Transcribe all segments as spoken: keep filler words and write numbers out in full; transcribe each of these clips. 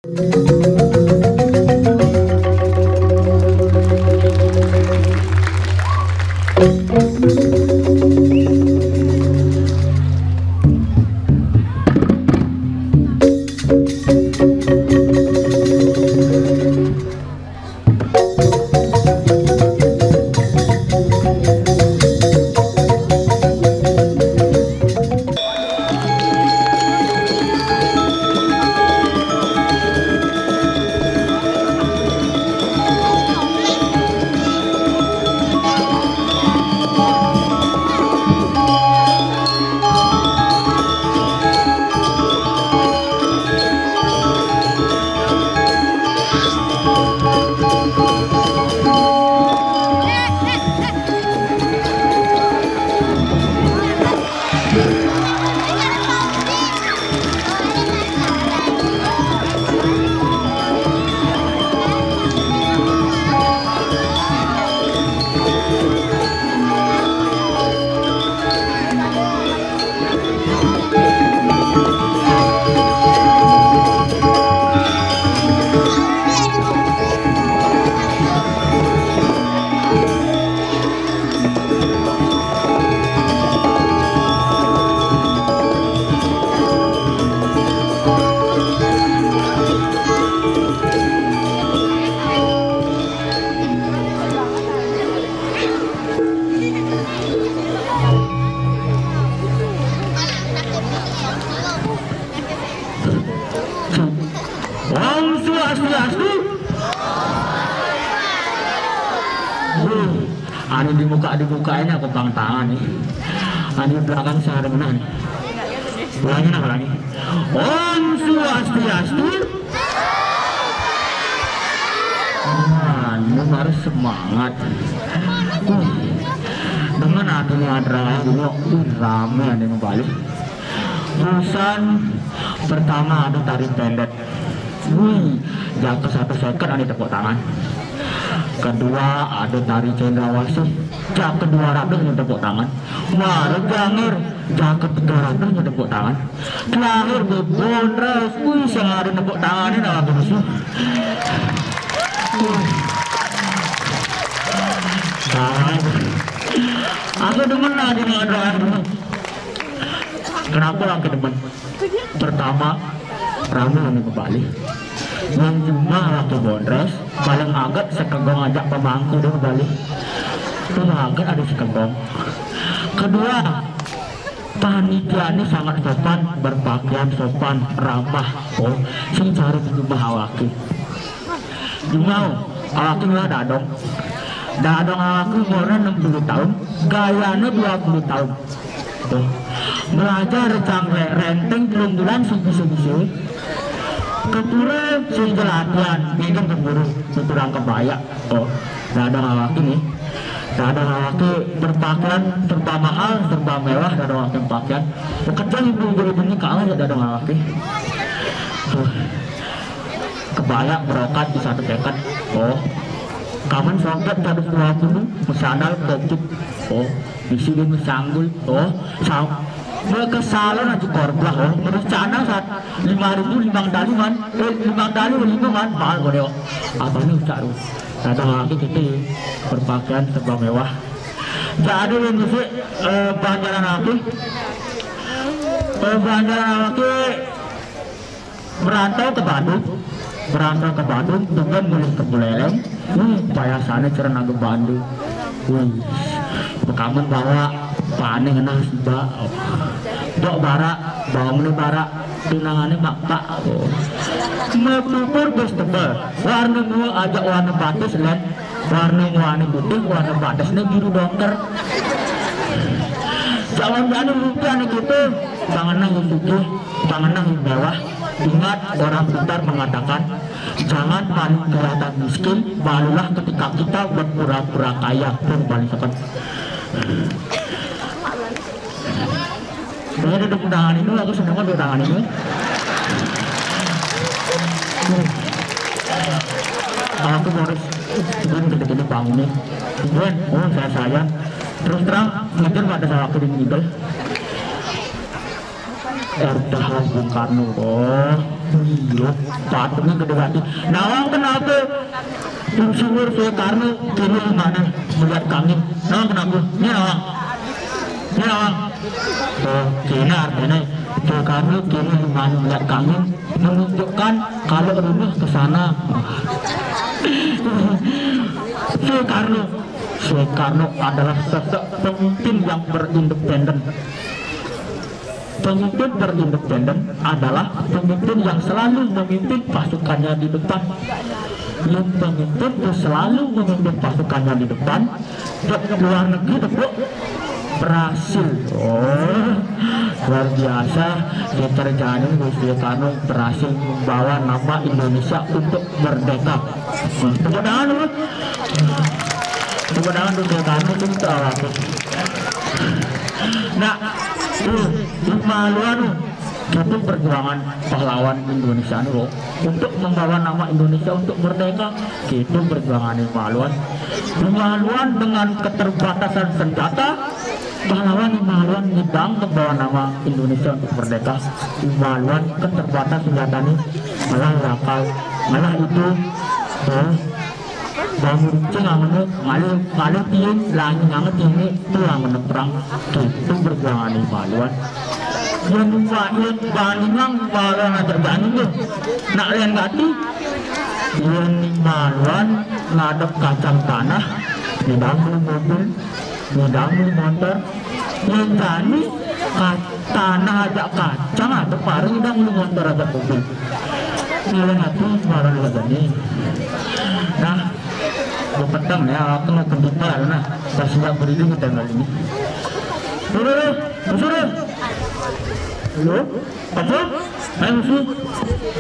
Om Swastiastu. Duh, anu di muka, di mukanya aku pang tangan nih. Anu di belakang sarengan. Ulangi nah, ulangi. Om Swastiastu. Wah, ini harus semangat. Uh, dengan adanya acara ini, uh, rame ada yang balik. Urusan pertama ada tari pendet. Wih, jaka satu second ada tepuk tangan. Kedua ada tari cendrawasih. Jaka dua ratus ada tepuk tangan. Wah, ada jangir. Jaka tiga ratus ada tepuk tangan. Terakhir bebondres. Wih, sing ada tepuk tangan ini, nah, bagus. Wih. Nah, aku demen lah di mana. Kenapa aku demen? Pertama, rame nih ke Bali. Yang cuma laki bondres, paling agak sekegong aja pemangku deh ke Bali. Itu agak ada sekegong. Kedua, panitia ini sangat sopan, berpakaian sopan, ramah. Oh, sing cari di rumah awake. Jumau, awake nggak dadong. Dadong awake umurnya enam puluh tahun, gayanya dua puluh tahun. Tuh. Belajar cangklek renteng belum bulan subuh-subuh. Ke pura sing latihan, bingung ke guru, seturang kebaya. Oh, dadong awake nih. Dadong awake berpakaian serba mahal, serba mewah, dadong awake pakaian. Bekerja ibu guru bunyi kalah ya dadong awake. Tuh. Kebaya berokat di satu teket. Oh. Kamen soket seratus dua puluh, sandal kokit. Oh. Bisi dia sanggul. Oh. Sam Mereka salon aja korbah. Oh. Merencana saat lima ribu limang tali man. Eh, limang tali lima man. Mahal kok, oh. Apa nih ucap lu? Datang lagi kita berpakaian serba mewah. Jadi ini sih, eh, Banjaran aku. Eh, Banjaran aku merantau ke Bandung, merantau ke Bandung dengan mulih ke Buleleng. Wih, payasannya cerna ke Bandung. Wih, pekamen bawa paning nah siba. Dok bara, bawa meni bara, tunangannya mak pak. Mepupur bus tebal, warna mua aja warna batis len, warna muane putih, warna batisnya biru dongker. Calon jani rupiah nih gitu, tangannya yang putih, tangannya yang mewah. Ingat, orang pintar mengatakan, jangan malu kelihatan miskin, malulah ketika kita berpura-pura kaya. Pun paling sekat. Saya duduk tangan ini, aku seneng duduk tangan ini. Aku harus, cuman gede-gede bangunnya. Cuman, oh, saya sayang. Terus terang, mikir pada salah aku di middle. Erdahan Bung Karno. Oh, iya. Patungnya gedé gati. Nawang kenape Insinyur Soekarno kene limane melihat kangin? Nawang kenape? Ini nawang. Ini nawang. Oh, kene artinya Soekarno kene limane melihat kangin menunjukkan kalau rumah ke sana. Soekarno. Soekarno adalah sosok pemimpin yang berindependen. Pemimpin berindependen adalah pemimpin yang selalu memimpin pasukannya di depan. Yang pemimpin itu selalu memimpin pasukannya di depan. Ke luar negeri, Tepuk, berhasil. Oh, luar biasa. Kita jani Gusti Kanu berhasil membawa nama Indonesia untuk merdeka. Tepuk tangan dulu. Tepuk tangan untuk Gusti Kanu, itu awake. Nah, tuh, Imaluan tuh, itu perjuangan pahlawan Indonesia nih, loh. Untuk membawa nama Indonesia untuk merdeka, itu perjuangan Imaluan. Imaluan dengan keterbatasan senjata, pahlawan Imaluan ngidang membawa nama Indonesia untuk merdeka. Imaluan keterbatasan senjata nih, malah lakal, malah itu, eh, bangun cing angen, ngalih, ngalih tiing, langi angen tiing, itu angen perang, itu perjuangan Imaluan. Yang Imaluan, yang Balingang, Imaluan aja Balingang. Nak lain gati, yang Imaluan ngadep kacang tanah, di dalam mobil, di dalam motor, yang jani ka-, tanah aja kacang, ada paring dang lu motor aja mobil. Ngiling hati marah lu jani. Nah, gue petang ya, aku mau kendita lah, nah. Pas nggak berdiri kita kali ini. Suruh, suruh. Halo? Apa? Ayo, musuh.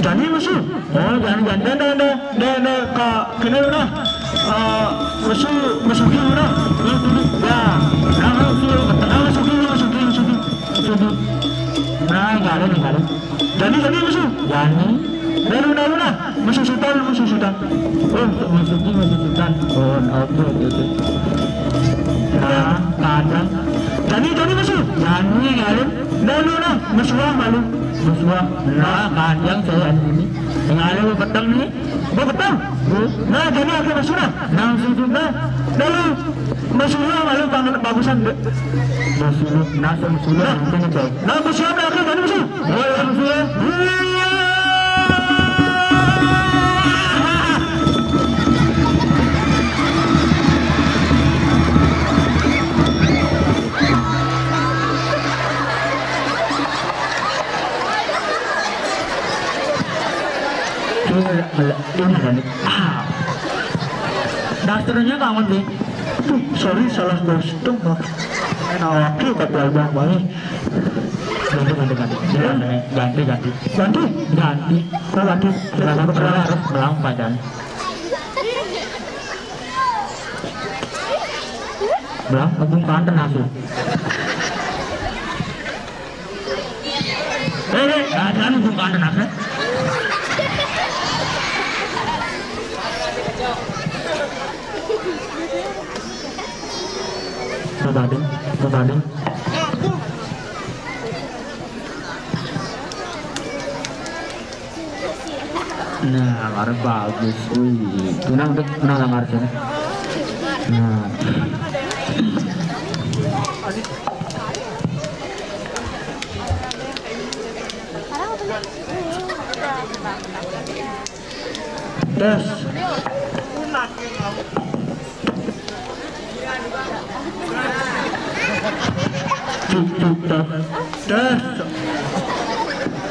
Jani, musuh. Oh, jani, jani. Dah, dah, dah, dah, dah, Kak. Kena lu dah. Ah, musuh, musuh dulu dah. Lu dulu. Ya. Nah, musuh. Nah, musuh dulu, musuh dulu, musuh dulu. Musuh dulu. Nah, enggak ada, enggak ada. Jani, jani, musuh. Jani. Dah, lu dah, lu dah. Musuh Sultan, musuh Sultan. Oh, musuh, musuh Sultan. Oh, oke, oke, oke. Nah, kadang. Jani, jani, musuh. Jani, enggak ada. Dah, lu dah. Musuh malu. Musuh. Nah, kadang saya ini. Enggak ada, lu petang nih. Gua petang. Nah, jani akhir musuh dah. Nah, musuh Sultan. Dah, lu. Musuh malu, tangan bagusan. Musuh, nah, musuh. Nah, musuh akhir, jani musuh. Dasarnya kangen sih. Aduh, sorry, salah kostum lah. Main awak tuh kata abang baik. Ganti, ganti, ganti. Ganti, ganti. Ganti, ganti. Ganti. Ganti. Ganti. Ganti. Ganti. Ganti. Ganti. Belang, aku kanten aku. Eh, eh, ah, jangan aku kanten aku. Bebading, bebading. Nah, lamar bagus. Wih, tunang dek, tunang lamar sini. Nah. Tes. Cuk, cuk, tes. Tes.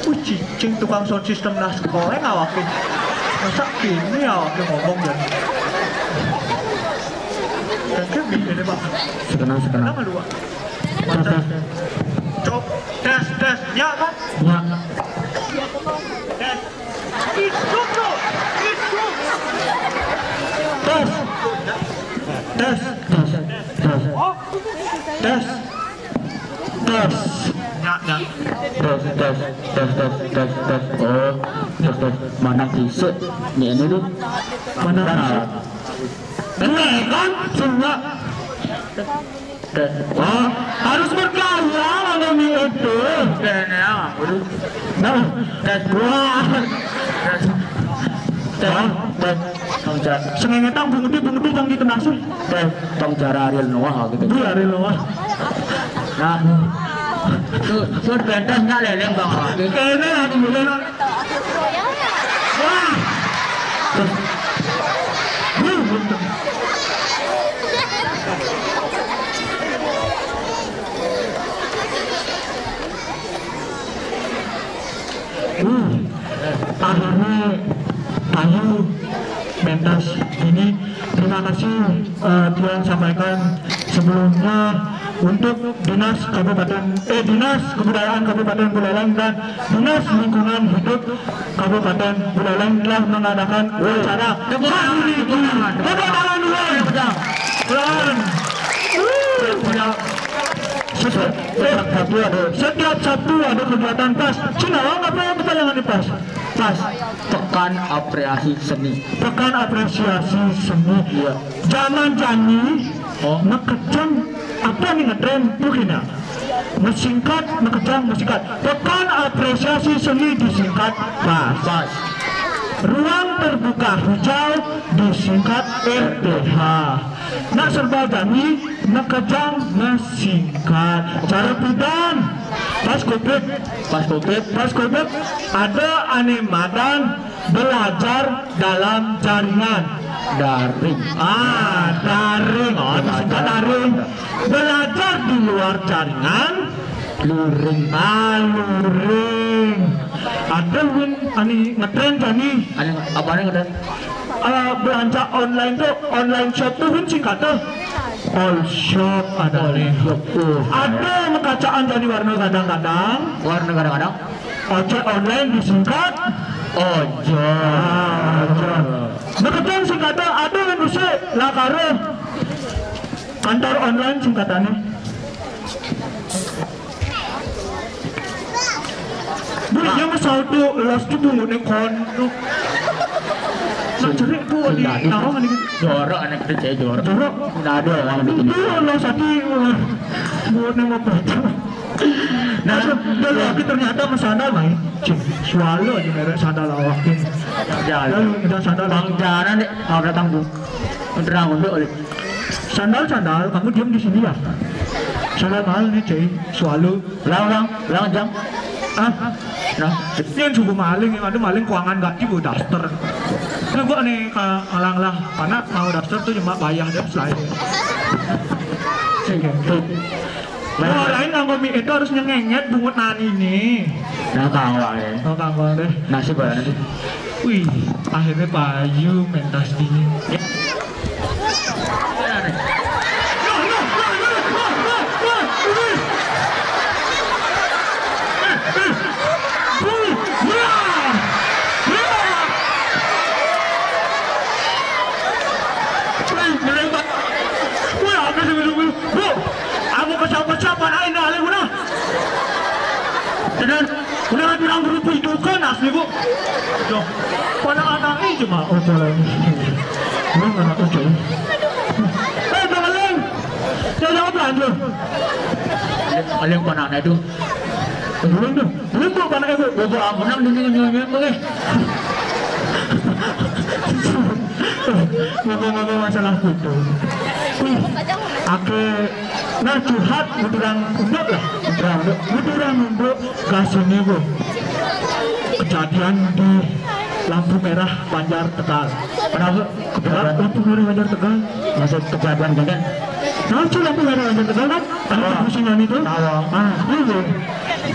Wih, cicing tukang sound system nah sekolah ngawake. Masa kini awake ngomong ya? Kayaknya gini deh, Pak. Sekenang, sekenang. Kenapa lu, Pak? Tes, tes. Cok, tes, tes. Ya, kan? Ya. Tes. Tes. Tes. Tes. Tes. Tes. Tes. Nyak, nyak. Tes, tes, tes, tes, tes, tes. Oh, tes, tes. Mana kisik? Ini, ini dulu. Mana kisik? Ini kan, sing nyak. Tes. Oh, harus berkarya kalau ini itu. Tes, ya. Waduh. Nah, tes. Wah. Tong, tong, tong jar. Sengengetan bunguti, bunguti jang dikenasi. Tong, tong jar Ariel Noah gitu. Iya, Ariel Noah. Nah, tuh, tuh pentas nggak leleng, Bang. Kayaknya aku mulai. Wah. Uh, akhirnya tayu pentas ini. Terima kasih, eh, Tuan sampaikan sebelumnya untuk Dinas Kabupaten, eh, Dinas Kebudayaan Kabupaten Buleleng dan Dinas Lingkungan Hidup Kabupaten Buleleng telah mengadakan acara. Tepuk tangan, tepuk tangan, tepuk tangan. Tepuk tangan, Tuan. Tepuk tangan. Tuan. Setiap, setiap Sabtu ada, setiap Sabtu ada kegiatan pas. Cina, apa yang kita yang pas? Pas. Pekan Apresiasi Seni. Pekan Apresiasi Seni. Iya. Zaman jani, oh, nekejang apa nih ngetren tuh kena? Mesingkat, nekejang, mesingkat. Pekan Apresiasi Seni disingkat pas. Pas. Ruang terbuka hijau disingkat R T H. Nak serba jani, nekejang, mesingkat. Cara pidan. Pas covid. Pas covid. Pas covid. Ada ane madan belajar dalam jaringan. Daring. Ah, daring. Oh, disingkat daring. Belajar di luar jaringan. Luring. Ah, luring. Ada win ani ngetren jani. Ani apa nih ngetren? Eh, belanja online tuh, online shop tuh win singkatnya. All shop ada nih. Ada mekacaan jani warna kadang-kadang. Warna kadang-kadang. Ojek online disingkat ojol. Ah, ojol. Deketan singkatan ada yang usik lah karo kantor online singkatannya. Bu, yang saldo las tuh bungunya kono. Nah, cerik tuh di nawang ini. Jorok anak kecil jorok. Jorok. Nggak ada orang itu. Iya, las tadi. Bungunya mau baca. Nah, dulu aku ternyata sama sandal main. Cing, swallow aja merek sandal awak ini. Ya, ya. Udah sandal. Bang Jana nih, mau datang bu. Terang untuk oleh. Sandal, sandal, kamu diam di sini ya. Sandal mahal nih, cuy. Swallow. Ulang, ulang, ulang, jam. Ah, nah, yang subuh maling, yang ada maling kuangan gak tiba daster. Nah, gua nih ke alang lah, karena mau daster tuh cuma bayar deh selain. Oke. Nah, lain nganggo mie itu harus nyengenget bungut nani nih. Nah, kang wae. Oh, kang wae deh. Nasib wae nanti. Wih, akhirnya payu mentas dingin. Wih, aku sih, Bu. Aku kecap-kecap, mana ini, alih guna. Dengan, dengan bilang guru itu kan asli, Bu. Duh, pada anak ini cuma, oh, kalau ini. Lu mana tuh, cuy? Eh, jangan, Leng. Jangan, jangan, Leng. Alih, alih, mana itu? Belum tuh, belum tuh, mana itu? Gua ampunan, ini, ini, ini, ini. Ngomong-ngomong masalah kutu. Wih, ake, nah, curhat, muturang unduk lah. Muturang unduk. Muturang unduk, kasih nih, Bu. Kejadian di lampu merah Banjar Tegal. Kenapa? Kejadian lampu merah Banjar Tegal. Maksud kejadian gini? Nah, itu lampu merah Banjar Tegal kan? Ada, oh, pergusingan itu. Tahu. Ah, iya.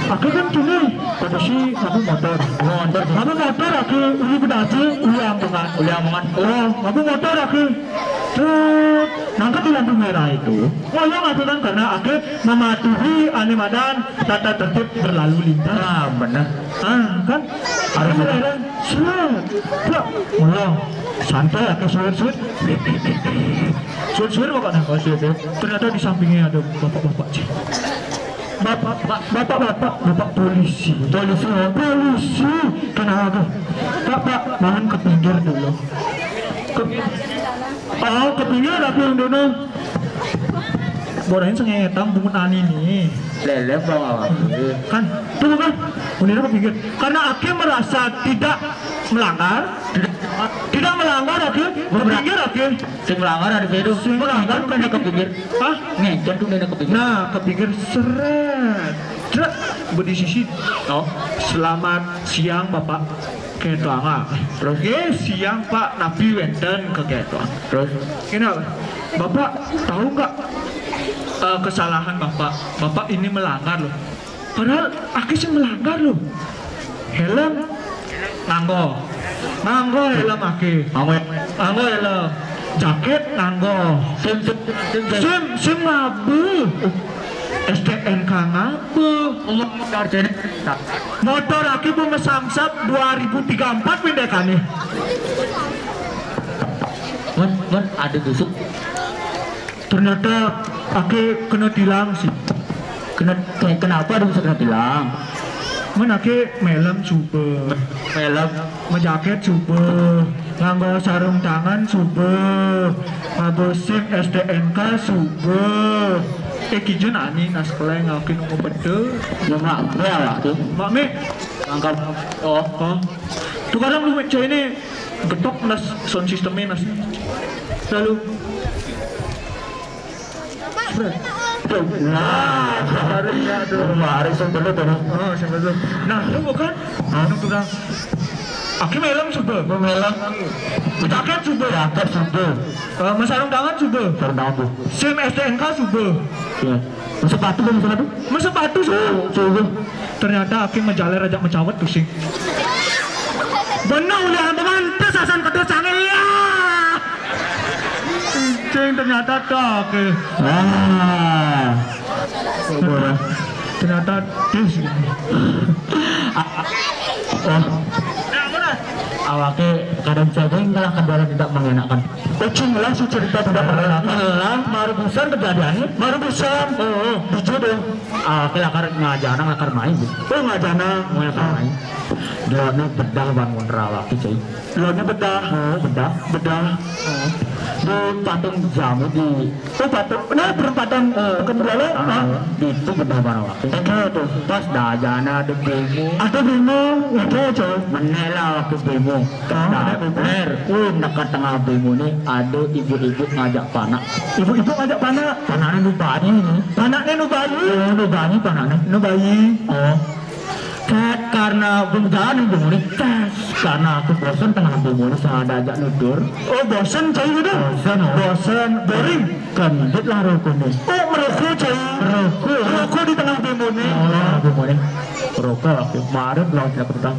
Aku kan cuma kondisi aku motor. Motor. Aku motor aku ini udah aja, udah ampun. Udah ampun. Oh, aku motor aku. Tuh, nangkep di lampu merah itu. Oh, yang aku kan karena aku mematuhi ane madan tata tertib berlalu lintas. Ah, benar. Ah, kan? Harus ada. Seret. Seret. Mulai. Santai aku seret, seret. Seret, seret pokoknya. Oh, seret, seret. Ternyata di sampingnya ada bapak-bapak, Cik. Bapak, bapak, bapak, bapak polisi. Polisi, ya? Polisi. Kenapa? Pak, Pak, mohon ke pinggir dulu. Ke, oh, ke pinggir aku yang dulu. Borain sengetang bungut ani nih. Lele bawa. Kan, tuh kan, bener ke pinggir. Karena aku merasa tidak Melanggar? Tidak melanggar, oke. Ke pinggir, oke. Sing melanggar ada beda. Sing melanggar, pindah ke pinggir. Hah? Nih, jantung pindah ke pinggir. Nah, ke pinggir, seret. Seret. Berdisisi. Oh. Selamat siang, Bapak Ketua. Terus? Oke, siang, Pak. Napi wénten ke Ketua. Terus? Kenapa? Bapak tahu nggak, eh, kesalahan Bapak? Bapak ini melanggar loh. Padahal aké sing melanggar loh. Helm nganggo. Nganggo helm aké. Nganggo. Nganggo helm. Jakét nganggo. SIM, SIM, SIM, SIM. SIM ngabeuh. STNK ngabeuh. Motor aké bu mesamsat dua ribu tiga empat pindah kané. Mun, mun ada busuk. Ternyata aké kena tilang sih. Kena, ke-, kenapa ada bisa kena tilang? Mun aké melem subuh. Melem. Mejakét subuh. Nganggo sarung tangan subuh. Nganggo SIM STNK subuh. Eh, kijun ani nas keleng aké nunggu bete. Ya, Mak, ya, Mak, tuh. Mak, mi. Angkat. Oh. Oh. Tuh kadang lu cewek ini getok nas sound systemnya nas. Lalu Nah, kemarin ya tuh. Kemarin sebelum tuh. Oh, sebelum. Nah, lu bukan? Hah? Lu bilang, aké melem subuh. Melem. Jakét subuh. Jakét subuh. Eh, mesarung tangan subuh. Sarung tangan tuh. SIM STNK subuh. Iya. Sepatu belum sepatu? Sepatu subuh. Subuh. Ternyata aké mejaler aja mencawet tuh sih. Bener ulian teman, tes asan kedua cangil ya. Cing, ternyata tak. Ah. Ternyata tis. Oh. Awaké kadang jaga ngalah kendala tidak mengenakan. Ucing lah si cerita tidak mengenakan. Ngalah, baru busan kejadiannya. Baru busan. Oh, oh. Bujur dong. Awaké lakar ngajana lakar main. Oh, ngajana. Mau lakar main. Dua bedah bangun rawak, cuy. Lone bedah. Oh, bedah. Bedah. Oh. Di patung jamu di, oh, patung. Nah, perempatan, eh, Pekan Belalang. Ah, ah. Itu bedah barang waktu. Oke, tuh. Pas dajana ada bemo. Ada bemo, oke, coy. Menela waktu bemo. Oh, ada bemo. Ler, uh, dekat tengah bemo nih ada ibu-ibu ngajak panak. Ibu-ibu ngajak panak. Panaknya nu bayi nih. Panaknya nu bayi. Oh, nu bayi panaknya. Nu bayi. Oh. Kat karena belum jalan nih, Bung Uli. Tes karena aku bosen tengah Bung Uli sama diajak nutur. Oh, bosen, coy, gitu? Bosen, oh. Bosen, boring. Kendit lah rokok nih. Oh, merokok, coy. Merokok. Merokok di tengah Bung Uli. Oh, tengah Bung Uli. Merokok, aku marah belum tidak petang.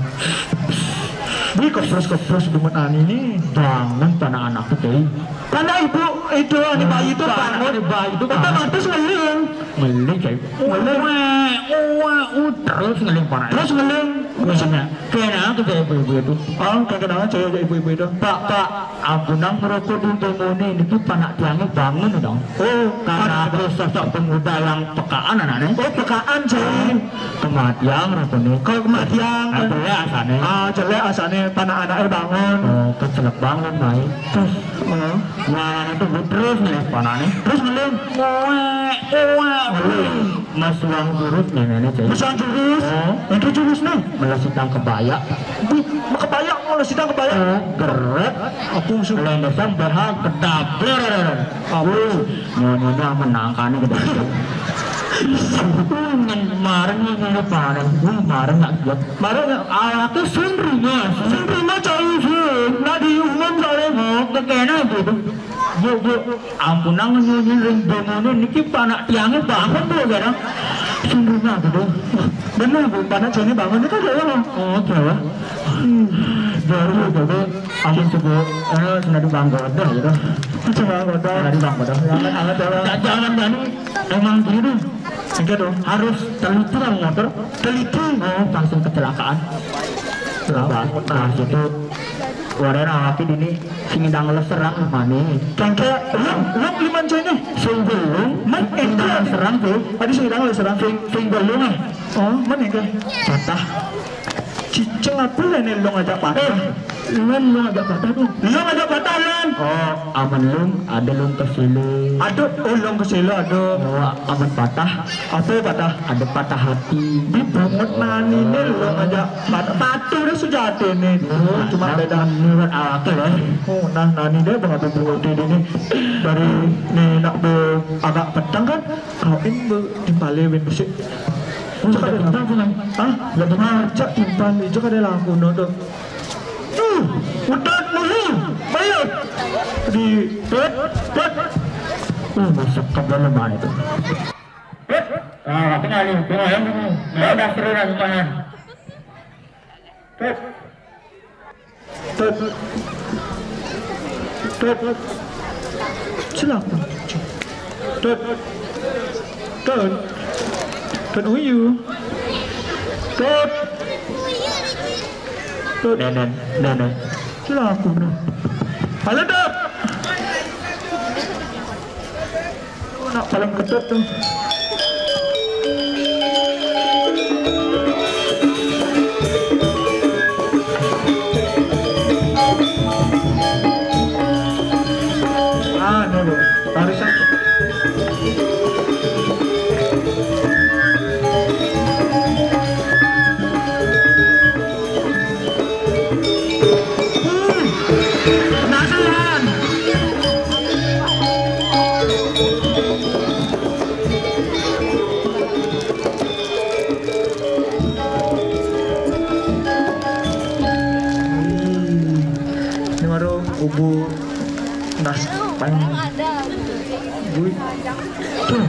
Wih, kepres-kepres bungut ani nih. Bangun tanah anakku, coy. Karena ibu itu, di bayi itu bangun. Di bayi itu bangun. Otomatis ngeling. Ngeling, coy. Ngeling. Uwek, uwek, uh, terus ngeling panak. Terus ngeling. Ngeling. Kenapa tuh ibu-ibu itu? Oh, kenapa, coy, ibu-ibu itu? Pak, Pak, ampunang merokok di temune niki panak tiangnya bangun dong. Oh, karena aku sosok pemuda yang pekaan anaknya. Oh, pekaan, coy. Kematian rokoknya. Kalau kematian. Ah, jelek asane. Ah, jelek asane, panak anaknya bangun. Oh, kecelek bangun, baik. Terus, oh. Nah, itu terus nih panaknya. Terus ngeling. Uwek, uwek, uwek. Mas Wang Jurus nih, nenek, jadi. Mas Wang Jurus? Oh. Yang ke Jurus nih? Melesitang kebaya. Wih, kebaya, melesitang kebaya. Oh, geret. Aku suka. Lendesang B H kedabler. Apa? Wih, nyonya menangkane kedabler. Wih, mareng nih, mareng. Wih, mareng nggak kuat. Mareng nggak? Awake sun rima. Sun rima, coy, sun. Nah, di umum soalnya. Oh, kekena gitu. Bu, Bu, ampunang nyunyun ring bengone niki panak tiangnya bangun, Bu, kadang. Sun rima gitu. Bener, Bu, panak tiangnya bangun itu ada ya, Bang? Oh, Jawa. Hmm, baru gitu. Amun sebut, eh, sudah di Banggoda gitu. Sudah Banggoda. Sudah di Banggoda. Jangan, jangan, jangan. Jangan, jangan. Emang gitu. Enggak dong, harus teliti lah motor. Teliti. Oh, langsung kecelakaan. Lah, nah, itu. Warena laki dini sing ndang leserang mani. Kengke, lu, lu liman coy nih. Sing belum, man, sing ndang leserang tuh. Tadi sing ndang leserang. Sing, sing belum, eh. Oh, mana enggak? Patah. Cicing apa lah ni long ajak patah? Eh, long, long ajak patah tu. Long ajak patah, long. Oh, aman long, ada long kesele. Aduh, oh, long kesele, aduh. Oh, aman patah. Apa patah? Ada patah hati. Di bungut nani ni long ajak patah. Patah dah sejati ni. Oh, cuma beda menurut awak lah. Oh, nah, nani dia bang apa bungut dia ni. Dari ni nak be agak petang kan? Kau in be timpale win besik. Cak ada timpal tu, Nang. Hah? Ada timpal. Cak timpal ni, cak ada laku no tu. Tuh, udah muhi, bayar. Di pet, pet. Uh, masuk ke dalam mana tu? Pet. Ah, kenal ni, kenal yang ni. Nah, dah seru dah lumayan. Tut. Tut. Tut. Celaka. Tut. Tut. Tut uyu. Tut. Tut. Nenen, nenen. Celaka no. Halo, Tut. Nak paling ketut tu. Ah, no, no. Tarik satu. Hmm, penasaran. Hmm, ini baru ubu nas pan. Bui. Tuh.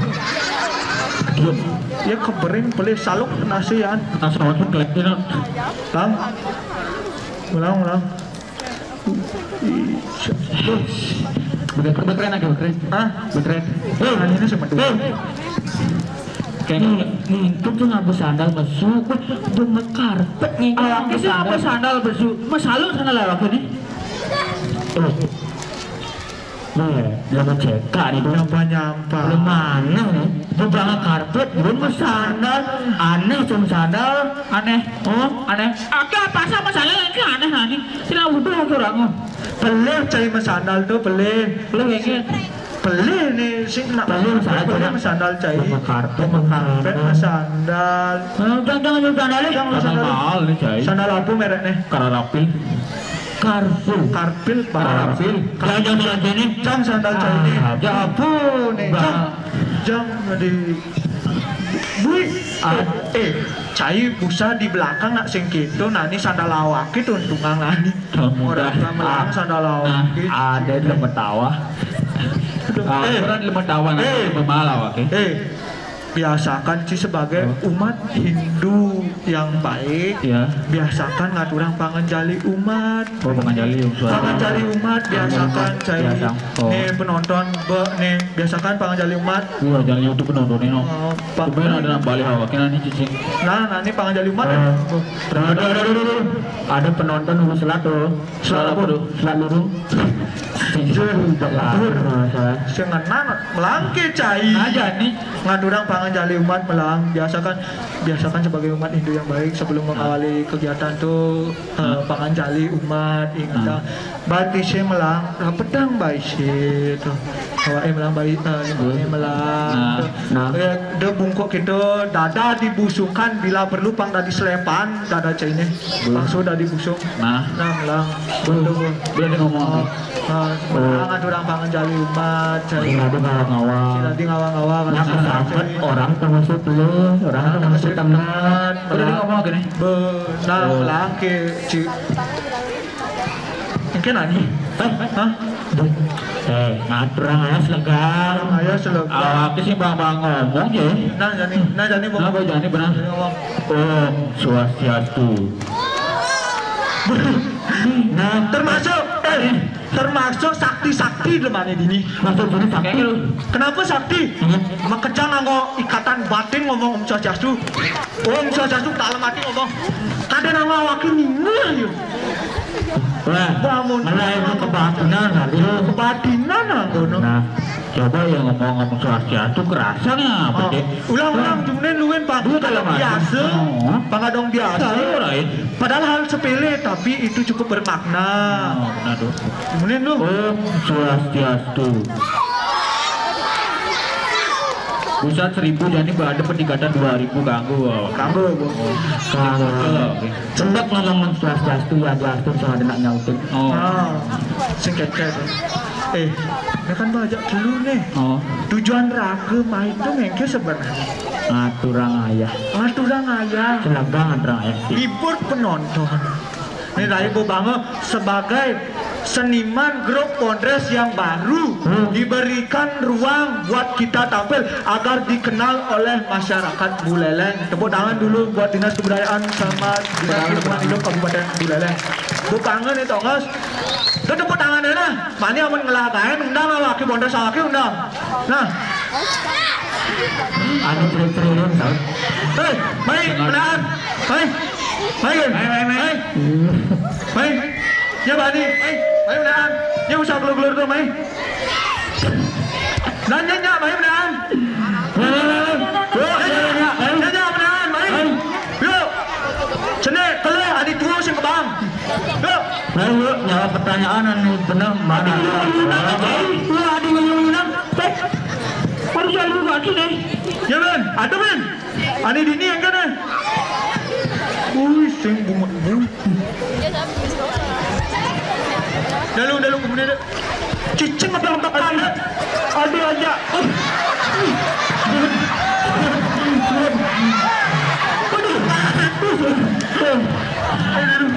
Aduh. Ya keberin pelih saluk nasi ya. Nasi saluk kelek ni. Tang. Ulang, ulang. Bekeren, bekeren aja, bekeren. Hah? Bekeren. Hei, ini sama tuh. Hei. Kayak ni, ni, itu tuh ngapa sandal masuk, weh, dia karpet ni. Awak ni ngapa sandal masuk, masalah sandal awak ni. Oh. Nih, belum cekak nih, belum nyampa-nyampa. Belum mana nih? Dia banget karpet, belum sandal. Aneh, cuma sandal. Aneh. Oh, aneh. Ada apa sama sandal ini aneh nih? Sini udah aku orang. Pelih cai masandal tu, pelih. Pelih kayak gini. Pelih ni sing nak pelih saja pelih nak masandal cai. Sama karpet, sama karpet, masandal. Jangan, jangan, jangan sandal ni. Jangan sandal. Mahal ni cai. Sandal apa merek ni? Karapil. Karpil. Karpil, karapil. Jangan, jangan sandal cai ni. Jangan sandal cai ni. Ah, apa ni? Jangan, jangan di. Bui. Ah. Eh, cai busa di belakang nak singkir tu, nah ni sandal awak itu untungan lah ni. Orang melang sandal awak. Nah, ada di Lemetawa. Aduh. Ah, eh, orang di Lemetawa, nah, eh, pemala awak, eh. Eh, biasakan sih sebagai umat Hindu yang baik, ya. Biasakan ngaturang panganjali umat. Oh, panganjali, panganjali umat, biasakan cai. Biasa. Oh. Nih penonton, be, nih, biasakan panganjali umat. Iya, jangan YouTube penonton ini, no. Oh, Pak. Kemudian ada nang balik awak, kena ni cicing. Nah, nah, ni panganjali umat. Oh. Ada, ada, ada, ada. Ada penonton Hulu Selat tu. Selat apa tu? Selat Lurung. Sing ngenan melangke cai. Aja ni. Ngaturang panganjali umat melang. Biasakan, biasakan sebagai umat Hindu yang baik sebelum mengawali kegiatan tu, eh, panganjali umat, ingat dah. Batisnya melang, rapetang baisi tu. Awak melang baik, eh, melang. Nah, nah. Eh, dia bungkuk kita, dada dibusungkan bila perlu pang dadi selepan, dada cai ni. Langsung dadi busung. Nah. Nah, melang. Betul. Bila dia ngomong apa? Ah, ah, melang ngaturang panganjali umat, cai. Sing dadi ngawang-ngawang. Sing dadi ngawang-ngawang. Nah, kesambet orang termasuk lu, orang termasuk teman. Bila dia ngomong apa ni? Be, nah, melang ke, ci. Engke nani? Hah? Hah? Eh, ngaturang aja selegang. Aja selegang. Awak sih bang-bang ngomong ya. Nah, jani, nah, jani, Bang. Kenapa jani benar? Jani ngomong. Om Swastiastu. Nah, termasuk, eh, termasuk sakti-sakti di mana dini? Maksud sakti? Kenapa sakti? Makejang nganggo ikatan batin ngomong Om Swastiastu. Om Swastiastu, dalam hati ngomong, kada nang awake ningal yo. Wah, bangun. Malah itu kebatinan, aduh. Kebatinan, ah, ngono. Nah. Coba ya ngomong-ngomong swastiastu kerasa nggak? Oh, ulang-ulang, cuman luin, Pak. Iya, kalau nggak biasa, oh. Pak, nggak dong biasa. Tahu, lain. Padahal hal sepele, tapi itu cukup bermakna. Oh, benar tuh. Kemudian lu. Om Swastiastu. Pusat seribu, jadi ada peningkatan dua ribu kanggo. Kanggo, Bu. Kanggo. Betul. Cendek ngomong Om Swastiastu, ya, diatur sama denak nyautin. Oh. Ah, sing keke tuh. Eh, ini kan bajak dulu nih. Oh. Tujuan raga main tuh mengke sebenarnya. Ngaturang ayah. Ngaturang ayah. Selagang ngaturang ayah. Hibur penonton. Ini dari Bobanga sebagai seniman grup Pondres yang baru, hmm, diberikan ruang buat kita tampil agar dikenal oleh masyarakat Buleleng. Tepuk tangan dulu buat Dinas Kebudayaan sama Dinas Lingkungan Hidup Kabupaten Buleleng. Bobanga nih, Tongos. Tuh, tepuk tangan deh, nah. Mani amun ngelah kain, undang awak, Pondres awak, undang. Nah. Anu cerit-ceritin, Sal. Hei, mai, menahan. Mai. Mai, mai, mai, mai. Mai. Mai. Ya, bani. Mai, mai, menahan. Ya, usah keluar-keluar tuh, mai. Dan ya, ya, mai, menahan. Mai, mai, mai, mai. Yuk, ya, ya, ya, mai. Ya, ya, menahan, mai. Mai. Yuk. Sini, keluar, adi tua sing kebang. Yuk. Ayo, nyawa pertanyaan anu bener mana? Adi ngulung-ngulung, adi ngulung-ngulung. Teh, baru saya dulu kaki nih. Ya, Ben, ada, Ben. Ani dini yang kena. Wih, sing bungut bungut. Dalu, dalu, kemudian ada. Cicing apa yang tekan? Aduh, aja. Uh. Aduh. Aduh.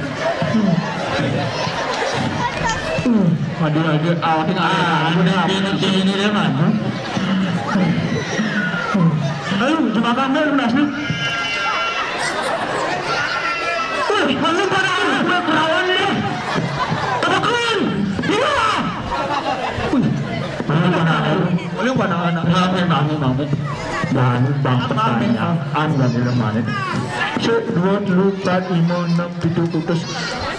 Aduh, aduh, ah, ini, ah, ini, ini, ini dia, man. Ayo, jembatan dia, lunas, nih. Wih, malu pada anak gue perawan, nih. Tebakan. Iya. Wih, malu pada anak. Malu pada anak. Rame, rame, rame. Dan bang pertanyaan dari lemari. Cek dua, telu, empat, lima, enam, tujuh, putus.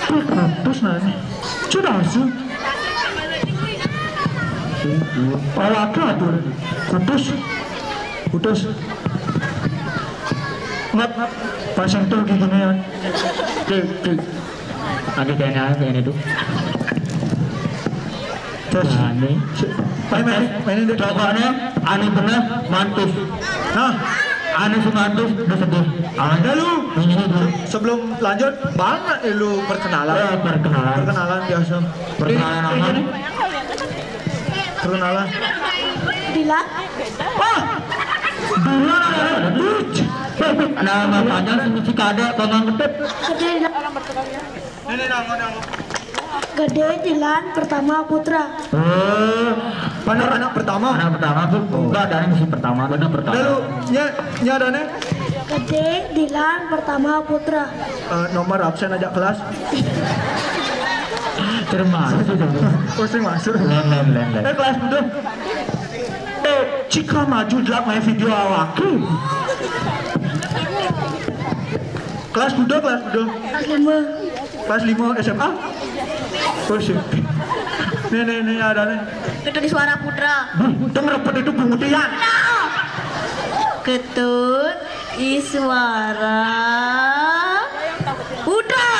Wih, putus, nah, nih. Sudah, sih. Awake atur. Putus. Putus. Ngat. Pasang tuh giginya ya. Tuh, tuh. Lagi kayaknya, kayaknya tuh. Terus. Nah, ini. Main, main, main ini. Pokoknya, anu bener, mantus. Nah. Anu sing mantus, udah sedih. Aman. Dah lu. Ini dulu. Sebelum lanjut, banget, eh, lu perkenalan. Eh, perkenalan. Perkenalan biasa. Perkenalan apa nih? Perkenalan. Dilan. Wah. Dilan ada. Nama panjang sing mesti kadek, kok nggak ngetut. Gede Dilan. Ini, ini, nang, nang. Gede Dilan Pertama Putra. Oh, anak, anak pertama. Anak pertama tuh, oh, enggak ada yang mesti pertama, ada pertama. Lalu, nya, nya ada nih? Gede Dilan Pertama Putra. Eh, nomor absen aja kelas. Termasuk. Pusing masuk. Lain, lain, lain, lain. Eh, kelas udah. Eh, Cika maju jelak main video awakku. Kelas udah, kelas udah. Kelas lima. Kelas lima S M A. Oh, S M P. Nih, nih, nih, ada nih. Itu di Suara Putra. Buh, denger apa itu bungut ya? Ketut Iswara Putra.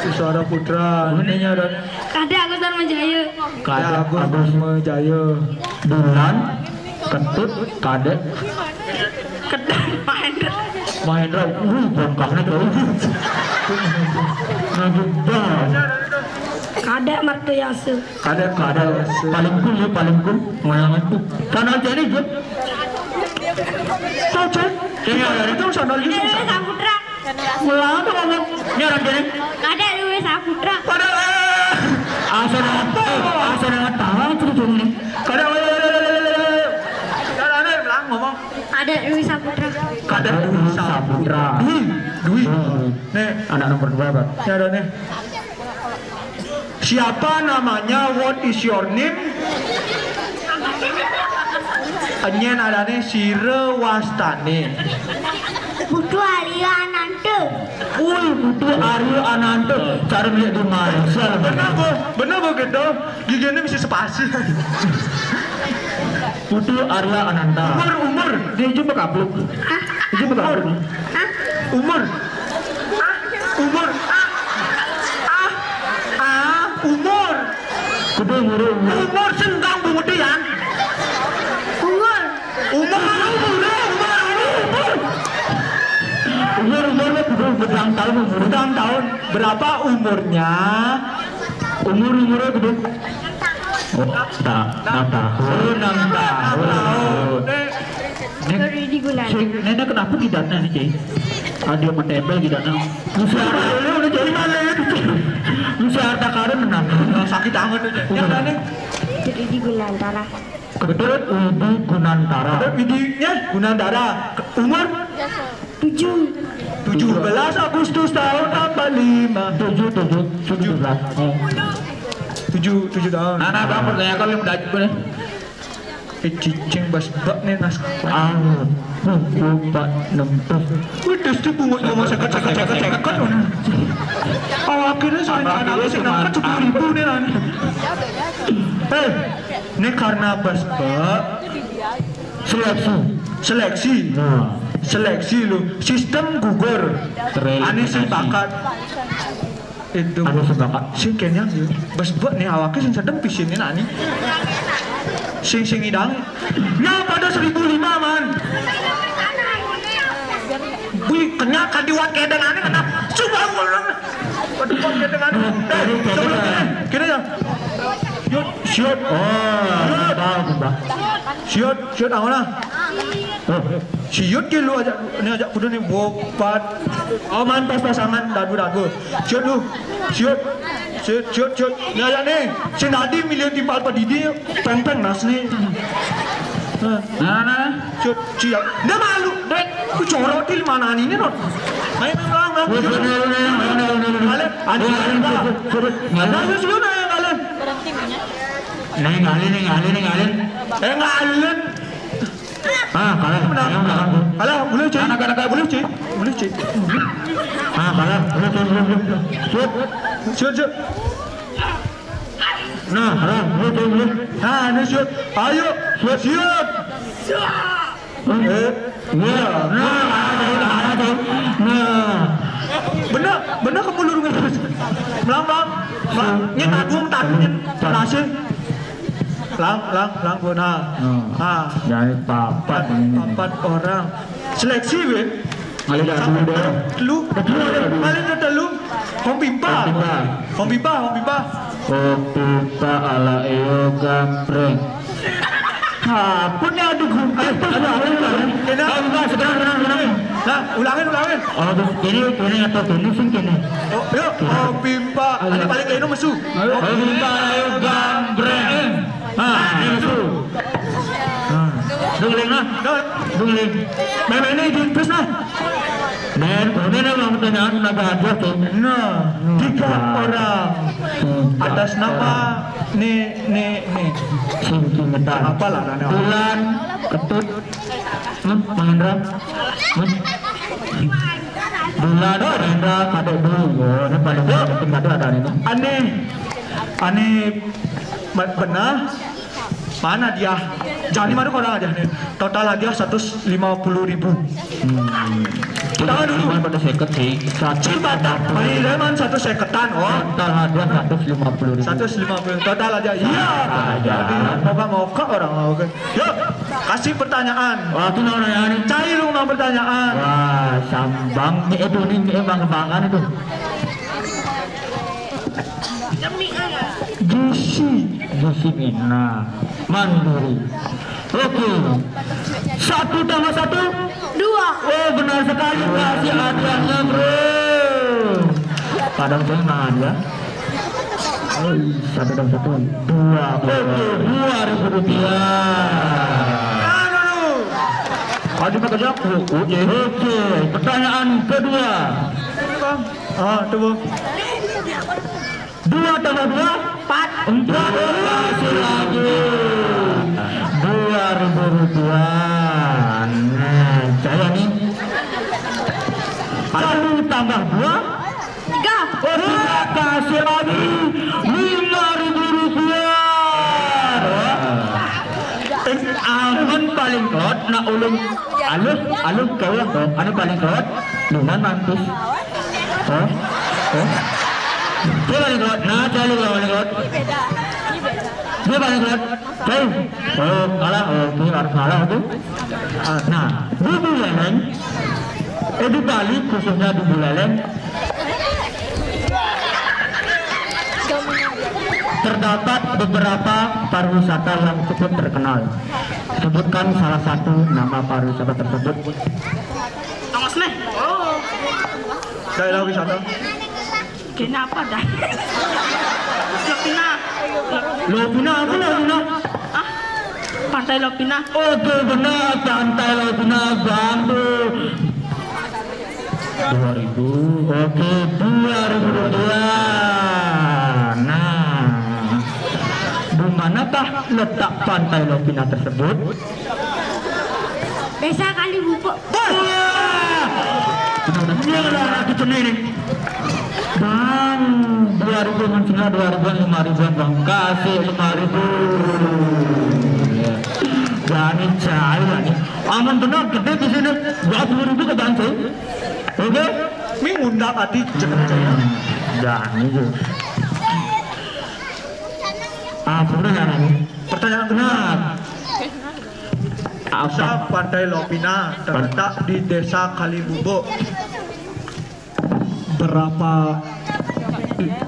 Iswara Putra. Ininya ada. Kadek Agus Dharma Jaya. Kadek Agus Dharma Jaya. Bulan, Ketut, Kadek. Ketut Mahendra. Mahendra, uh, bangkahnya jauh. Nah, juga. Kadek Martoyasu. Kadek, kadek. Paling cool ya, paling cool. Ngoyangan tuh. Tanah jadi, Jep. Tahu, Cek? Iya, iya, itu sana, itu sana. Saputra. Mulai tuh ngomong. Ini orang kiri. Ada Louis Saputra. Pada, eh. Asal apa? Asal tangan tuh tuh nih. Kada, eh, eh, eh, eh, eh. Kada, ada yang bilang ngomong. Ada Louis Saputra. Kada Louis Saputra. Dwi, Dwi. Hmm. Nih. Anak nomor dua, Pak. Ya, ada nih. Siapa namanya? What is your name? Enyen adane sira wastane. Putu Arya Ananta. Woi, Putu Arya Ananta. Cara milik di Marcel. Bener, Bu. Bener, Bu, gitu. Giginya mesti sepasang. Putu Arya Ananta. Umur, umur. Dia jumpa kapluk. Dia jumpa kapluk. Umur. Umur. Ah. Ah. Ah. Umur. Kudu umur, umur. Umur senggang bungut dia. Umur. Umur, umur, umur, umur. Umur, umur, kudu bedang tahun, umur. Bedang tahun. Berapa umurnya? Umur, umurnya kudu. Oh, tak, enam tahun. Oh, enam tahun. Ini, Rudi Gunanda. Sing, nenek kenapa gidatnya nih, Cai? Ah, dia mentempel gidatnya. Usia ada, udah jadi mana ya? Usia harta karun enam. Oh, sakit amat tuh. Yang mana? Rudi Gunantara. Ketut Widi Gunantara. Ketut Widi, ya, Gunantara. Umur? Tujuh. Tujuh belas Agustus tahun empat lima. Tujuh, tujuh, tujuh belas. Oh. Tujuh, tujuh tahun. Nah, nah, Bang, pertanyaan kalian udah aja nih. Eh, cicing bas bak nih, nas. Ah, buku pak nempel. Wih, terus tuh bungut ngomong seket, seket, seket, seket. Oh, akhirnya soalnya anak sih nangkat sepuluh ribu nih, nah. Eh, ini karena bas bak. Seleksi. Seleksi. Nah. Seleksi lu. Sistem gugur. Tereliminasi. Ane sing bakat. Itu. Ane sing bakat. Sing kenyang ya. Bas bak nih awake sing sedem pisin nih, nah, nih. Sing, sing idang. Nah, pada seribu lima, man. Wih, kenyang kan diwat kedeng ane kena. Coba ngulung. Pada kuat kedeng ane. Eh, coba kene. Kene ya. Yut, siut. Oh, tahu, Mbak. Siut, siut, awan lah. Oh. Siut ke lu ajak, ini ajak kudu nih, bopat. Oh, man, pas pasangan, dagu-dagu. Siut lu. Siut. Siut, siut, siut. Ini ajak nih. Sing tadi milihan timpal pedidi, peng-peng nas nih. Nah. Nah, nah. Siut, siut. Dia malu, Dek. Ku corot di mana nih, non? Main, main, main, main. Siut. Ngalen, ane, ngalen, ngalen. Nah, siut, siut, nah, ngalen. Nih, ngalen, nih, ngalen, nih, ngalen. Eh, ngalen. Ah, kalah. Menang. Kalah, menang. Kalah, boleh, cuy. Anak-anak, boleh, cuy. Boleh, cuy. Ah, kalah. Boleh, cuy, boleh, boleh. Shoot. Shoot, shoot. Nah, kalah. Boleh, cuy, boleh. Nah, ini shoot. Ayo, shoot, shoot. Eh. Iya. Nah, kalah, kalah, kalah. Nah. Bener, bener kamu lurus. Melang, Bang. Bang, ini tanggung, tanggung. Berhasil. Lang, lang, lang, gua, nah. Hmm. Nah. Jadi papat ini. Papat orang. Seleksi, weh. Ngalih dah dulu deh. Lu, paling ada lu. Hong Pimpa. Hong Pimpa. Hong Pimpa, Hong Pimpa. Hong Pimpa ala Eo Gambreng. Apa nih, aduh, gue. Eh, aduh, aduh, aduh. Kena. Oh, enggak, sekarang, sekarang, sekarang. Nah, ulangin, ulangin. Oh, terus ini, ini atau ini sih, ini. Oh, yuk, Hong Pimpa. Ada paling lain, mesu. Hong Pimpa ala Eo Gambreng. Ah, ini tuh. Ah. Dengerin nah. Dengerin. Meme ini di terus nah. Dan kemudian yang mau pertanyaan naga aja tuh. Nah, tiga orang. Tiga. Atas nama nih, nih, nih. Sing Kingetan. Apa lah, Nana? Bulan, Ketut, hmm, Mahendra. Hmm. Bulan, Mahendra, Kadek dulu. Oh, ini paling penting ada ini. Aneh. Aneh. Benah. Mana dia? Jani mana orang aja nih. Total hadiah seratus lima puluh ribu. Hmm. Tangan dulu. Cuma pada seket sih. Satu. Cil Batak. Mani Leman satu seketan, oh. Total hadiah seratus lima puluh ribu. Seratus lima puluh. Total aja. Iya. Aja. Jadi, moga-moga orang mau ke. Yuk, kasih pertanyaan. Wah, itu mau nanya nih. Cari lu mau pertanyaan. Wah, sambang. Ini itu, ini, ini emang kebanggaan itu. Gizi, gizi mina, mandiri. Oke. Satu tambah satu? Dua. Oh, benar sekali, kasih hadiahnya, bro. Kadang saya nggak ada. Oh, satu tambah satu, dua. Oke, dua ribu rupiah. Aduh. Aduh, pakai jago. Oke, oke. Pertanyaan kedua. Ah, tunggu. Dua tambah dua? Empat. Empat. Kasih lagi. Dua ribu rupiah. Nah, saya nih. Satu tambah dua? Tiga. Oh, tiga. Kasih lagi. Lima ribu rupiah. Nak ulun aluh, aluh kawa, oh, anu paling kolot, Luna Mantis. Oh, oh. Dia paling kolot, nah, dia paling kolot, paling kolot. Dia paling kolot. Hei, oh, kalah, oh, ini harus kalah tu. Ah, nah, di Buleleng, eh, di Bali khususnya di Buleleng, terdapat beberapa pariwisata yang cukup terkenal. Sebutkan salah satu nama pariwisata tersebut. Tongos nih. Oh. Daerah wisata. Kenapa dah? Lopina. Lopina apa, Lopina? Ah, Pantai Lopina. Oke, benar, Pantai Lopina, Bang. Dua ribu. Oke, dua ribu dua. Nah, di manakah letak Pantai Lopina tersebut? Desa Kalibupo. Wah! Benar-benar lah anak kita ini. Bang, dua ribu, mancinglah dua ribuan, lima ribuan, Bang. Kasih lima ribu. Ya. Jani cair, Jani. Amun benar, gede di sini. Dua puluh ribu ke Bang, cuy. Oke? Ini ngundang hati, jangan percaya. Jani, cuy. Ah, benar, Jani. Pertanyaan kedua. Nah. Apa? Desa Pantai Lopina terletak di Desa Kalibubo. Berapa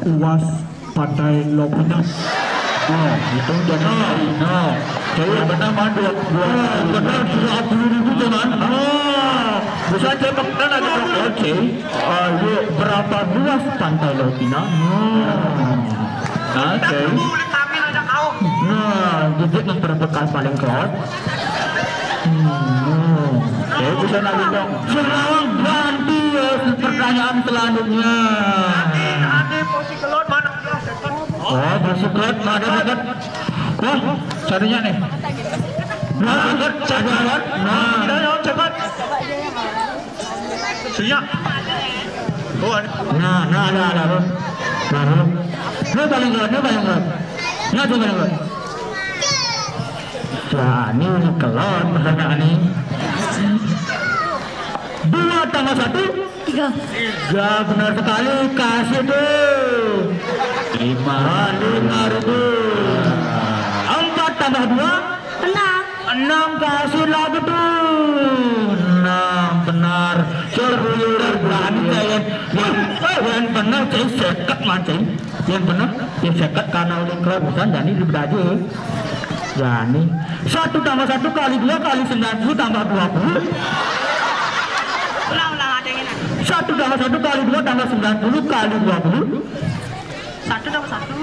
luas Pantai Lopina? Oh, itu jadi no. Jadi benar, Man, dua, dua, benar, dua puluh ribu, cuman. Oh, bisa cepat kan ada. Oke. Ayo, berapa luas Pantai Lopina? Oh. Oke. Nah, Didit memperbekas paling kuat. Hmm. Oke, bisa lagi dong. Sekarang ganti, ya, pertanyaan selanjutnya. Ade, ade, posisi kelon mana? Oh, posisi kelon mana, dekat? Wah, carinya nih. Nah, dekat, cari kelon. Nah. Tidak, ya, cepat. Siap. Oh, ada. Nah, nah, ada, ada, Bro. Nah, Bro. Ini paling kuat, ini paling kuat. Nah, coba, coba. Nah, ini kelon pertanyaan ini. Dua tambah satu? Tiga. Tiga, benar sekali. Kasih tuh. Lima. Wah, lima ribu. Empat tambah dua? Enam. Enam, kasih lagi tuh. Enam, benar. Serius, berani, Cen. Wah, yang benar, Cen, seket, Man, Cen. Yang benar, ya, seket karena ulun kelon pisan, Jani, ribet aja. Jani. Satu tambah satu kali dua kali sembilan puluh tambah dua puluh. Ulang, ulang, ada yang enak. Satu tambah satu kali dua tambah sembilan puluh kali dua puluh. Satu tambah satu.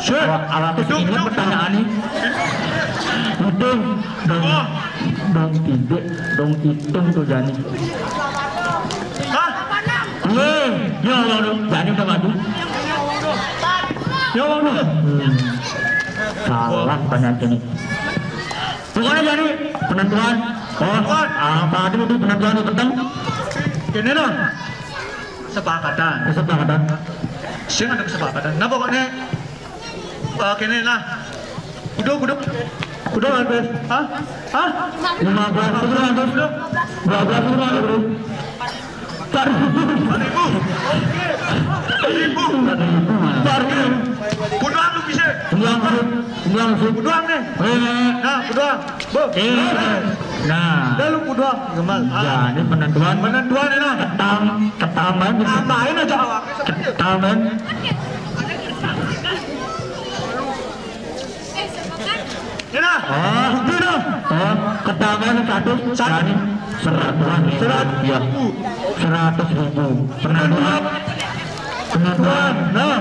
Sure. Awak, awak itu ingat pertanyaan nih. Hitung dong, dong tidak, dong hitung tuh, Jani. Hah? Iya, ya Allah, dong. Jani udah maju. Ya Allah. Hmm. Salah pertanyaan ini. Pokoknya, Jani, penentuan. Oh, apa aja itu penentuan itu, petang? Ini dong. Kesepakatan. Kesepakatan. Sing ada kesepakatan. Nah, pokoknya, eh, kene lah. Udah, udah. Udah, Mas. Hah? Hah? Lima belas, udah, Mas. Udah. Dua belas, udah, Mas. Empat ribu. Empat ribu. Empat ribu. Empat ribu, Mas. Empat ribu. Udah, lu bisa. Udah, Mas. Udah, Mas. Udah, nih. Eh. Nah, udah. Bu. Eh. Nah. Dah lu kudu gemal. Ah. Ya, ini penentuan. Penentuan ini, nah. Ketam-, ketambahan gitu. Tambahin aja awak. Ketambahan. Ini nah. Oh, ini nah. Oh, ketambahan satu. Satu. Jadi seratus ribu. Seratus ribu. Seratus ribu. Penentuan. Penentuan. Nah.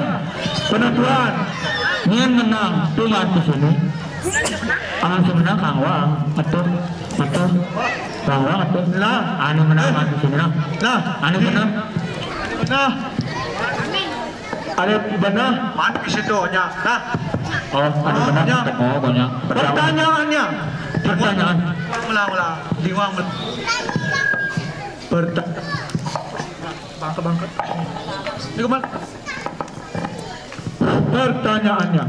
Penentuan. Ini menang. Tuh, mati sini. Amun sing menang Kang Wang, betul, betul. Kang Wang, betul. Nah. Anu menang mah di sini, nah. Nah. Anu menang. Nah. Ada benar. Man di situ nya. Nah. Oh, ada benar. Nya. Oh, banyak. Pertanyaannya. Pertanyaan. Ulang, ulang. Diulang. Perta-, bangka-bangka. Ini kemana? Pertanyaannya,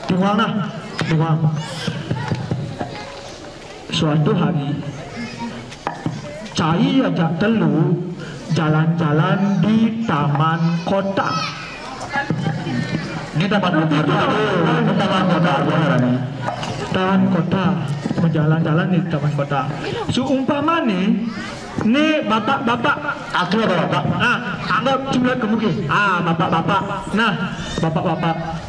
di mana? Di mana? Suatu hari, Cai ajak telu jalan-jalan di taman kota. Ini taman kota. Ini taman kota. Taman kota. Berjalan-jalan di taman kota. Seumpama nih, nih bapak-bapak. Aku apa bapak? Nah, anggap cembulat ke muka. Ah, bapak-bapak. Nah, bapak-bapak.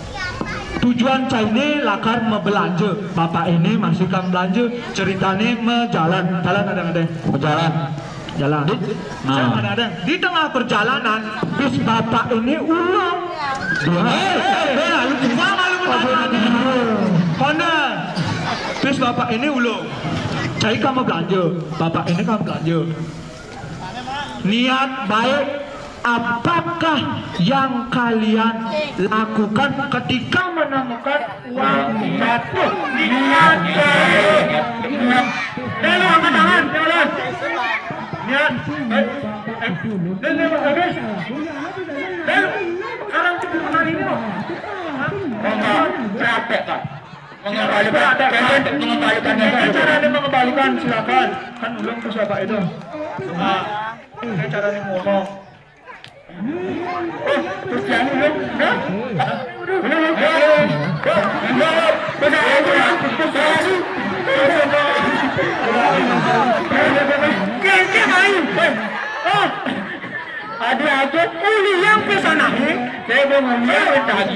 Tujuan cai ini lakar mebelanja. Bapak ini masih kang belanja. Ceritane mejalan. Jalan ada-ada. Mejalan. Jalan. Di, nah. Jalan ada-ada. Di tengah perjalanan, bis bapak ini ulung. Dua. Eh, eh, eh, lalu cuma malu bertanya. Honda. Bis bapak ini ulung. Cai kamu belanja. Bapak ini kamu belanja. Niat baik apakah yang kalian lakukan ketika menemukan uang jatuh? Niat baik. Niat. Dulu angkat tangan, dulu. Niat. Eh, eh, dulu, dulu, dulu. Dulu. Sekarang cepat kemana ini, loh? Hah? Enggak, capek, Kak. Mengembalikan, mengembalikan. Ini caranya mengembalikan, silakan. Kan ulung tuh siapa itu? Ah, ini caranya ngomong. Terus yang ulung, ya? Keke main. Oh. Ada aja uli yang pesan aja. Saya mau ngomong tadi.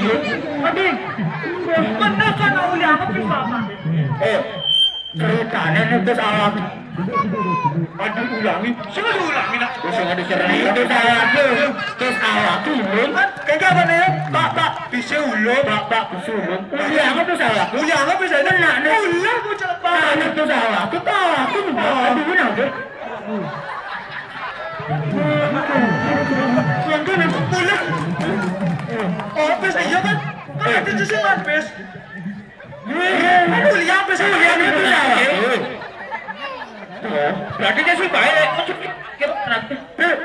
Aduh. Bener kan uli apa pesan? Eh, ceritanya nih terus awak. Aduh, ulangi. Sing ulangi nak. Terus ada cerai. Terus awak turun. Kan kagak apa nih? Bapak bisa ulun. Bapak bisa ulun. Uli apa terus awak? Uli apa pesan? Benar nih. Uli aku cepat. Anak terus awak. Kita aku. Aduh, benar deh. Yang kan aku pulang. Oh, pes iya kan? Kan ada di sini kan pes. Aduh, lihat pes lihat itu ya. Berarti dia sih baik. Kira berarti.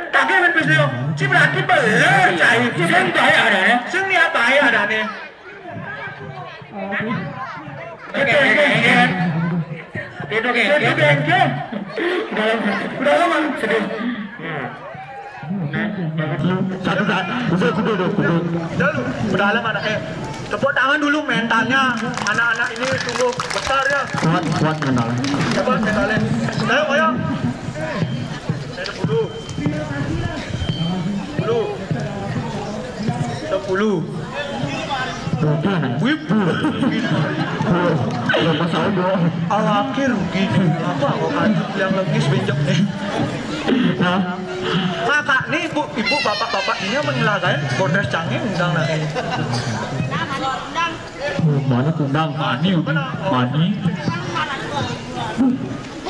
Tapi kan pes dia. Si berarti beler cai. Sing baik ada nih. Sing niat baik ada nih. Oke, oke, oke. Itu, oke, oke. Udah lama, udah lama. Sedih. Satu saat, udah kudu, udah kudu. Udah lu, udah lama anak, eh. Tepuk tangan dulu mentalnya. Anak-anak ini sungguh besar ya. Kuat, kuat mental. Coba mentalnya. Ayo, ayo. Sepuluh. Sepuluh. Sepuluh. Bukan. Wibu. Belum masalah dong. Awake rugi. Apa kok kan yang lagi sebinjak nih? Nah. Kakak nih, ibu, ibu, bapak-bapak ini yang mengelakkan bordes cangeng undang lagi. Oh, mana kundang? Mani, mani.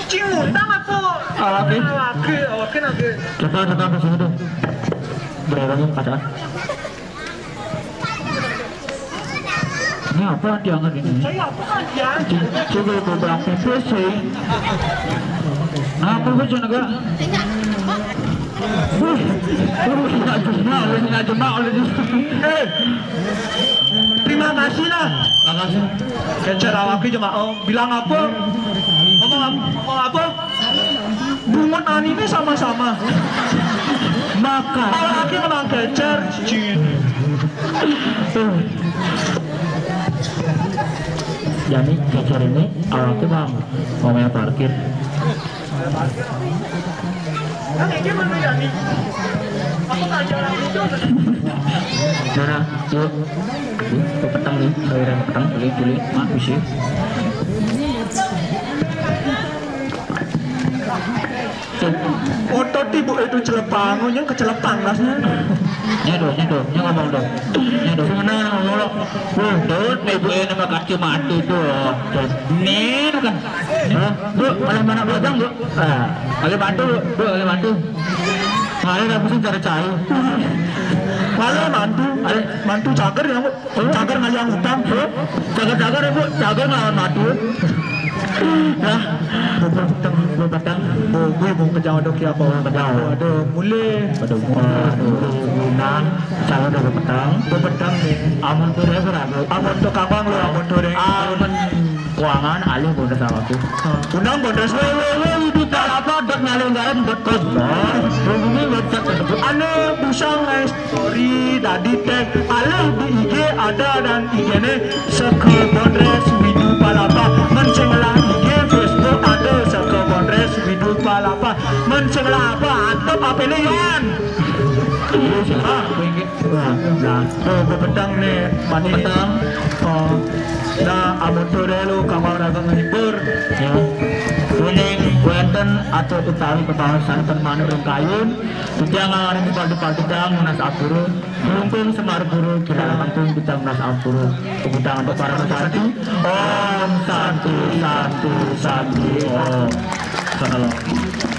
Cing ngundang apa? Awake. Awake, awake lagi. Coba datang ke sini dong. Berorongin keadaan. Ini apa tiangan ini? Saya apa kan tiang? Coba beberapa pipis sih. Nah, apa gue cuma gak? Wih, wih, nggak cuma, oleh nggak cuma, oleh. Eh, terima kasih lah. Makasih. Kecer awake cuma, oh, bilang apa? Ngomong apa? Ngomong apa? Bungut anime sama-sama. Maka kalau aku menang kecer, cin. Tuh. Jadi kecer ini awake bang, mau main parkir. Kan ini mana ya nih? Aku tak jalan itu. Mana? Yuk. Yuk, petang nih, sawiran petang, boleh, boleh, mak, bisa. Otot ibu itu celepang, yang kecelepang rasanya. Nyedo, nyedo, nyedo ngomong dong. Nyedo. Sebenarnya ngomong lo. Wah, Dut, ibu ini mah kaki mati tuh. Nih, kan. Hah? Bu, oleh mana bajang, Bu? Ah, oleh bantu, Bu, oleh bantu. Mari, aku sih cari-cari. Malah mantu, ada mantu cager ya, Bu. Cagar ngaliang utang, Bu. Cagar-cagar ya, Bu. Cagar ngelawan madu. Nah, bubur peteng, bubur peteng. Bu, gue mau ke Jawa dok ya, apa? Ke Jawa. Ada mulai. Ada mulai. Ada mulai. Nah, saya udah peteng. Bu peteng nih. Amun tuh deh, berapa? Amun tuh kamang lu, amun tuh deh. Amun kuangan, alih bodoh sama aku. Undang bodoh. Weh, weh, weh, hidup tak apa, Ngalih-ngalih buat kotor, hubungi website tersebut. Ane busang ngai story, dadi tag, alih di I G ada dan I G ne Seka Bondres Widu Palapa. Men sing ngelah I G, Facebook ada Seka Bondres Widu Palapa. Men sing ngelah apa? Antep apa ni, Yan? Iya, siapa? Nah, nah, oh, bepetang ne, mani petang. Oh, nah, amun tu deh lu, kamar agak ngehibur. Ya. Ini wenten atau utawi ketawa santen manuk ring kayun. Titiang ngarang di padu-padu tang, munas apuru. Kelungkung semar puru, kira langkung kita munas apuru. Kebutangan para santi. Om santi, santi, santi, om. Salam.